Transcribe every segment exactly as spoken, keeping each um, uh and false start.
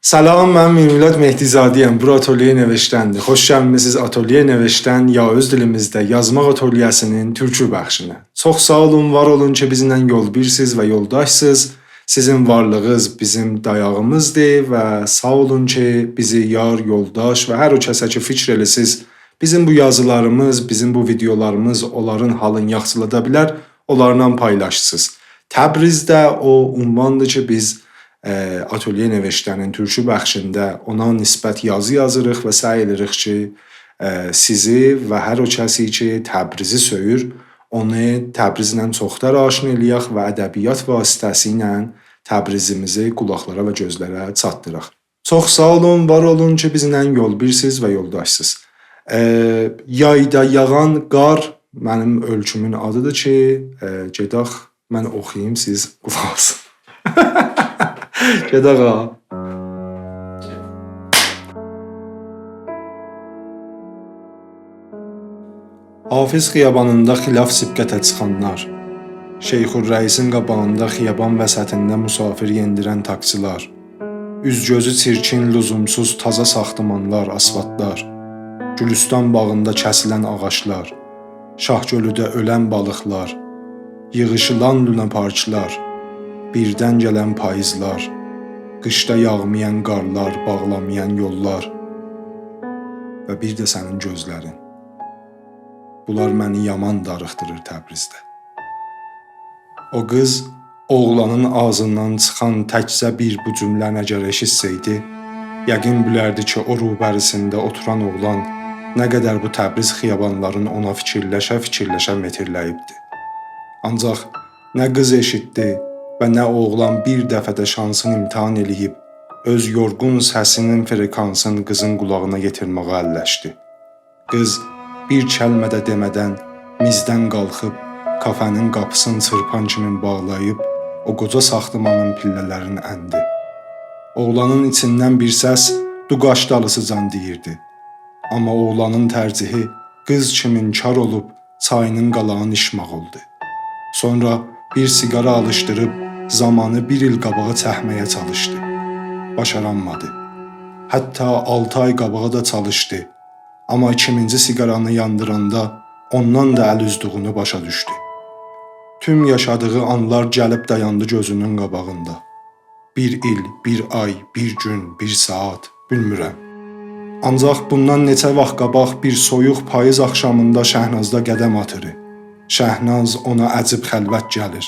سلام، من میرمیلاد مهدی‌زاده‌یم. بورا آتلیه نوشتن‌دیر. خوش گلمیسینیز آتلیه نوشتن، یا اؤز دیلیمیزده یازماق آتلیه‌سی‌نین تورکو بخشینه. چوخ ساغ اولون، وار اولون کی، بیزیمله یول‌بیرسیز و یولداشسیز. سیزین وارلیغینیز بیزیم دایاغیمیزدیر و ساغ اولون کی، بیزی یار، یولداش و هر او کسه کی، فیکر ائلیسیز، بیزیم بو یازیلاریمیز، بیزیم بو ویدئولاریمیز اونلارین حالینی یاخشیلادا بیلر، اونلارلا پایلاشیسیز. تبریز ده او عنواندیر کی، بیز، ائ، آتلیه نوشته‌نین تورکو بخشینده اونا نسبت یازی یازیریق و سعی ائدیریک کی، ائ، سیزی و هر او کسی کی، تبریزی سؤیور، اونو تبریزله چوخ‌تر آشنا ائلیه‌ک و ادبیات واسطه‌سیله تبریزیمیزی قولاقلارا و گؤزلره چاتدیراق. چوخ ساغ اولون، وار اولون کی، بیزیمله یول‌بیرسیز و یولداشسیز. ائ، یایدا یاغان قار منیم اؤیکومون آدیدیر کی، ائ، گئدک، من اوخویوم، سیز قولاق آسین. گئدک، آ. حافظ خیابانیندا خلاف سبقته چیخانلار، شیخ‌الرئیسین قاباغیندا خیابان وسطینده مسافر یئندیرن تاکسیلار، اوز-گؤزو چیرکین، لزومسوز تازا ساختمانلار، آسفالتلار، گولوستان باغیندا کسیلن آغاجلار، شاه‌گؤلوده اؤلن بالیقلار، ییغیشیلان لوناپارکلار، بیردن گلن پاییزلار، قیشدا یاغمایان قارلار، باغلامایان یوللار و بیر ده سنین گؤزلرین. بونلار منی یامان داریخدیریر تبریزده. او قیز اوغلانین آغزیندان چیخان تکجه بیر بو جمله‌نی اگر ائشیتسه‌یدی، یقین بیلردی کی، او روبروسوندا اوتوران اوغلان نه قدر بو تبریز خیابانلارین اونا فیکیرلشه-فیکیرلشه مترله‌ییبدی. آنجاق نه قیز ائشیتدی و نه اوغلان بیر دفعه ده شانسینی امتحان ائله‌ییب، اؤز یورغون سسی‌نین فرکانسینی قیزین قولاغینا یئتیرمه‌یه اللشدی. قیز بیر کلمه ده دئمه‌دن میزدن قالخیب، کافه‌نین قاپیسینی چیرپان کیمی باغلاییب، او قوجا ساختمانین پیلله‌لرینی اندی. اوغلانین ایچیندن بیر سس «دو قاچ دالیسیجان» دئییردی. آمما اوغلانین ترجیحی قیز کیمین کار اولوب چایینین قالانینی ایچمک اولدو. سونرا بیر سیگارا آلیشدیریب زامانی بیر ایل قاباغا چکمه‌یه چالیشدی. باشارانمادی. حتی آلتی آی قاباغا دا چالیشدی. آمما ایکیمینجی سیگارانی یاندیراندا اوندان دا ال اوزدویونو باشا دوشدو. توم یاشادیغی آنلار گلیب دایاندی گؤزونون قاباغیندا. بیر ایل، بیر آی، بیر گون، بیر ساعات، بیلمیرم. آنجاق بوندان نئچه واخت قاباق بیر سویوق پاییز آخشامیندا شهنازدا قدم آتیری. شهناز اونا عجیب خلوت گلیر.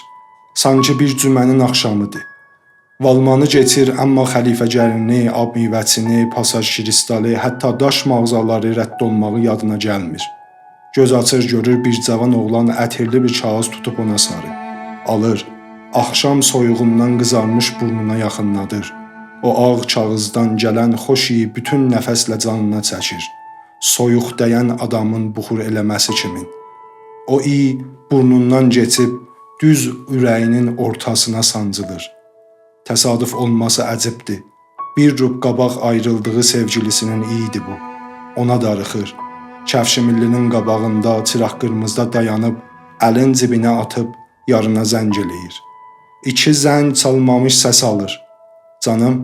سانکی بیر جمعه‌نین آخشامیدیر. والمانی کئچیر، آمما خلیفه‌گرینی، آب‌میوه‌چینی، پاساژ کریستالی، حتی داش مغازالاری رد اولماغی یادینا گلمیر. گؤز آچیر، گؤرور بیر جاوان اوغلان عطیرلی بیر کاغیذ توتوب اونا ساری. آلیر، آخشام سویوغوندان قیزارمیش بورنونا یاخینلادیر. او آغ کاغیذدان گلن خوش اییی بوتون نفسله جانینا چکیر. سویوق دَیَن آدامین بوخور ائله‌مه‌سی کیمین. او اییی بورنوندان کئچیب دوز اوره‌یینین اورتاسینا سانجیلیر. تصادف اولماسی عجیبدیر. بیر ربع قاباق آیریلدیغی سئوگیلیسی‌نین ایییدی بو. اونا داریخیر. کفش ملی‌نین قاباغیندا، چیراغ قیرمیزیدا دایانیب، الین جیبینه آتیب، یارینا زنگ ائله‌ییر. ایکی زنگ چالمامیش سس آلیر. «جانیم؟»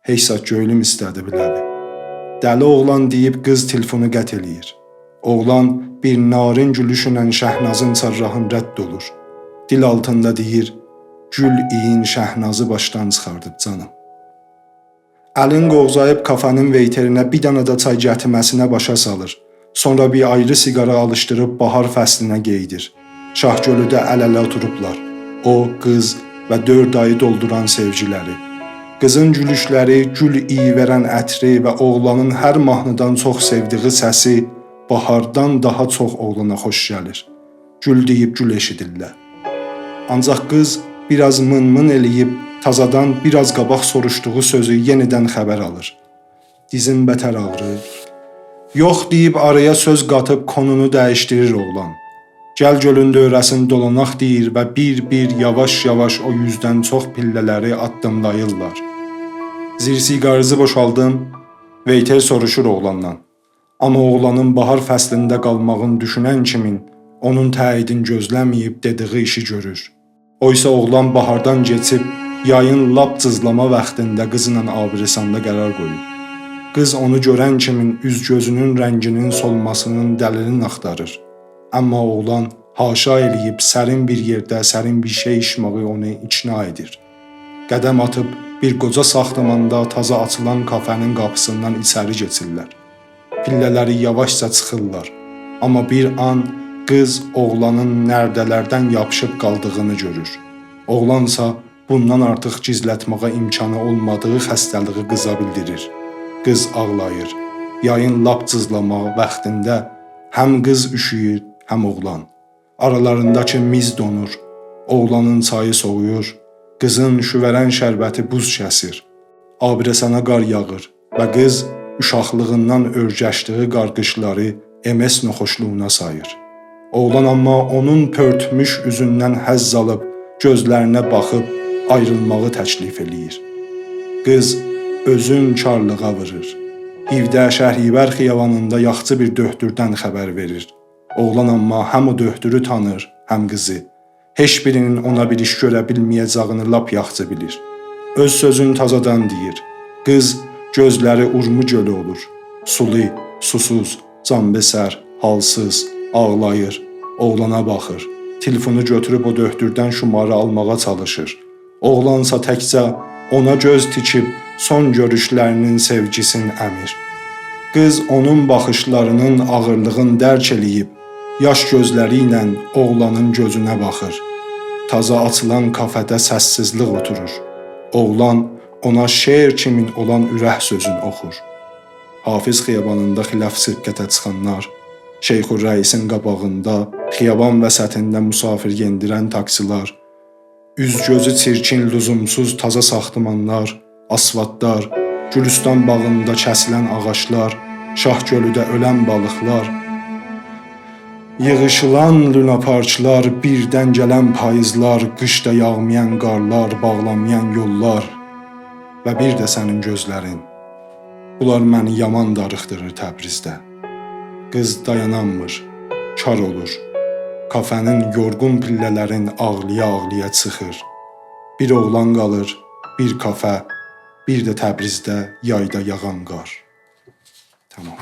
«هئچ زاد، گؤیلوم ایسته‌دی بیله‌وی.» «دلی اوغلان» دئییب قیز تلفونو قطع ائله‌ییر. اوغلان بیر نارین گولوشله شهنازین چهارراهین رد اولور. دیل آلتیندا دئییر: «گول اییین شهنازی باشدان چیخاردیب، جانیم.» الین قووزاییب کافه‌نین ویترینه بیر دانا دا چای گتیرمه‌سینه باشا سالیر. سونرا بیر آیری سیگارا آلیشدیریب باهار فصلینه قئییدیر. شاه‌گؤلوده ال-اله اوتوروبلار. او، قیز و دؤرد آیی دولدوران سئوگیلری. قیزین گولوشلری، گول اییی وئرن عطری و اوغلانین هر ماهنیدان چوخ سئودیگی سسی باهاردان داها چوخ اوغلانا خوش گلیر. گول دئییب گول ائشیدیرلر. آنجاق قیز بیر آز مین-مین ائله‌ییب، تازادان بیر آز قاباق سوروشدوغو سؤزو یئنیدن خبر آلیر. «دیزیم بتر آغریر.» «یوخ» دئییب آرایا سؤز قاتیب قونونو دییشدیریر اوغلان. «گل گؤلون دؤوره‌سینی دولاناق» دئییر و بیر-بیر، یاواش-یاواش او یوزدن چوخ پیلله‌لری آددیملاییرلار. «زیر سیگاریزی بوشالدیم؟» ویتر سوروشور اوغلاندان. آمما اوغلانین باهار فصلینده قالماغین دوشونن کیمین اونون تأییدین گؤزله‌مه‌ییب دئدیگی ایشی گؤرور. او ایسه اوغلان باهاردان کئچیب یایین لاپ جیزلاما واختیندا قیزلا آبرساندا قرار قویوب. قیز اونو گؤرن کیمین اوز-گؤزونون رنگینین سولماسینین دلیلینی آختاریر. آمما اوغلان حاشا ائله‌ییب سرین بیر یئرده سرین بیر شئی ایچمه‌یی اونو اقناع ائدیر. قدم آتیب بیر قوجا ساختماندا تازا آچیلان کافه‌نین قاپیسیندان ایچری کئچیرلر. پیلله‌لری یاواشجا چیخیرلار. آمما بیر آن قیز اوغلانین نرده‌لردن یاپیشیب قالدیغینی گؤرور. اوغلانسا بوندان آرتیق گیزلتمه‌یه امکانی اولمادیغی خسته‌لیگی قیزا بیلدیریر. قیز آغلاییر. یایین لاپ جیزلاما واختیندا هم قیز اوشویور، هم اوغلان. آرالاریندا کی میز دونور. اوغلانین چایی سوغویور. قیزین شووه‌رن شربتی بوز کسیر. آبرسانا قار یاغیر و قیز اوشاقلیغیندان اؤرگشدیگی قارغیشلاری ام اس ناخوشلوغونا ساییر. اوغلان آمما اونون پؤرتموش اوزوندن حظ آلیب، گؤزلرینه باخیب آیریلماغی تکلیف ائله‌ییر. قیز اؤزون کارلیغا وورور. هفده شهریور خیابانیندا یاخچی بیر دؤهتوردن خبر وئریر. اوغلان آمما هم او دؤهتورو تانیر، هم قیزی. هئچ بیرینین اونا بیر ایش گؤره بیلمه‌یه‌جه‌یینی لاپ یاخشی بیلیر. اؤز سؤزونو تازادان دئییر. قیز گؤزلری اورمو گؤلو اولور. سولو، سوسوز، جان‌به‌سر، حالسیز، آغلاییر. اوغلانا باخیر. تلفونو گؤتوروب او دؤهتوردن شماره آلماغا چالیشیر. اوغلانسا تکجه اونا گؤز تیکیب سون گؤروشلرینین سئوگیسینی امیر. قیز اونون باخیشلارینین آغیرلیغینی درک ائله‌ییب، یاش گؤزلری ایله اوغلانین گؤزونه باخیر. تازا آچیلان کافه‌ده سس‌سیزلیک اوتورور. اوغلان اونا شعر کیمین اولان اورک سؤزونو اوخور. حافظ خیابانیندا خلاف سرقته چیخانلار، شیخ‌الرئیسین قاباغیندا، خیابان وسطینده مسافر یئندیرن تاکسیلار، اوز-گؤزو چیرکین، لزومسوز تازا ساختمانلار، آسفالتلار، گولوستان باغیندا کسیلن آغاجلار، شاه گؤلوده اؤلن بالیقلار، ییغیشیلان لوناپارکلار، بیردن گلن پاییزلار، قیشدا یاغمایان قارلار، باغلانمایان یوللار و بیر ده سنین گؤزلرین. بونلار منی یامان داریخدیریر تبریزده. قیز دایانانمیر، کار اولور. کافه‌نین یورغون پیلله‌لرین آغلایا-آغلایا چیخیر. بیر اوغلان قالیر، بیر کافه، بیر ده تبریزده یایدا یاغان قار. تمام.